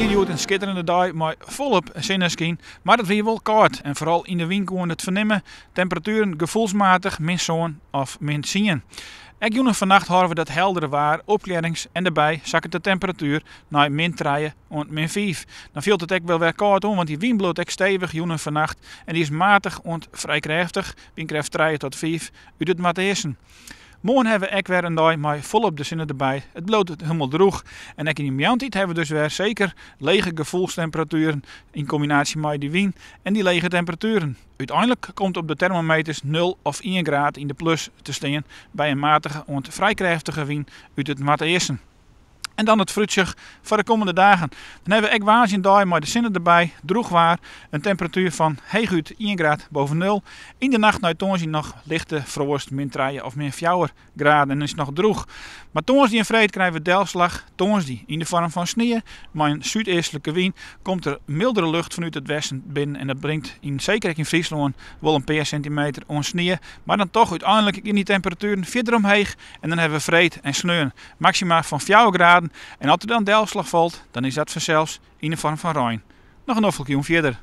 wie hjoed in skitterende dei mei folop sinneskyn, mar it wie wol kâld en foaral yn de wyn koene it fernimme. Temperatueren gefoelsmatich min sân of min tsien. Ek jûn en fannacht hâlde we dat heldere waar, opklearrings en dêrby sakket de temperatuer nei min trije oant min fiif. Dan fielt it ek wol wer kâld oan, want dy wyn bliuwt ek stevich jûn en fannacht en dy is matich oant frij krêftich, wynkrêft trije tot fiif út it noardeasten. Moarn hawwe we ek wer in dei mei folop de sinne derby. It bliuwt hielendal drûch en ek yn de moarntiid hawwe we dus wer seker lege gefoelstemperatueren yn kombinaasje mei dy wyn en dy lege temperatueren. Uteinlik komt op de termometers nul of ien graad yn de plus te stean by in matige oant frij krêftige wyn út it noardeasten. En dan it foarútsjoch foar de kommende dagen. Dan hawwe we ek woansdei in dei mei de sinne derby, drûch waar, in temperatuer fan heechút ien graad boven nul. Yn de nacht nei tongersdei noch lichte froast, min trije of min fjouwer graden en is it noch drûch. Mar tongersdei en freed krije we delslach. Tongersdei yn de foarm fan snie mei in súdeastlike wyn komt der mildere lucht fanút it westen binnen en dat bringt yn seker ek yn Fryslân wol in pear sintimeter oan snie. Mar dan toch úteinlik gean dy temperatueren fierder omheech en dan hawwe we freed en sneon maksima fan fjouwer graden en as der dan delslach falt, dan is dat fansels yn de foarm fan rein. Noch in noflike jûn fierder.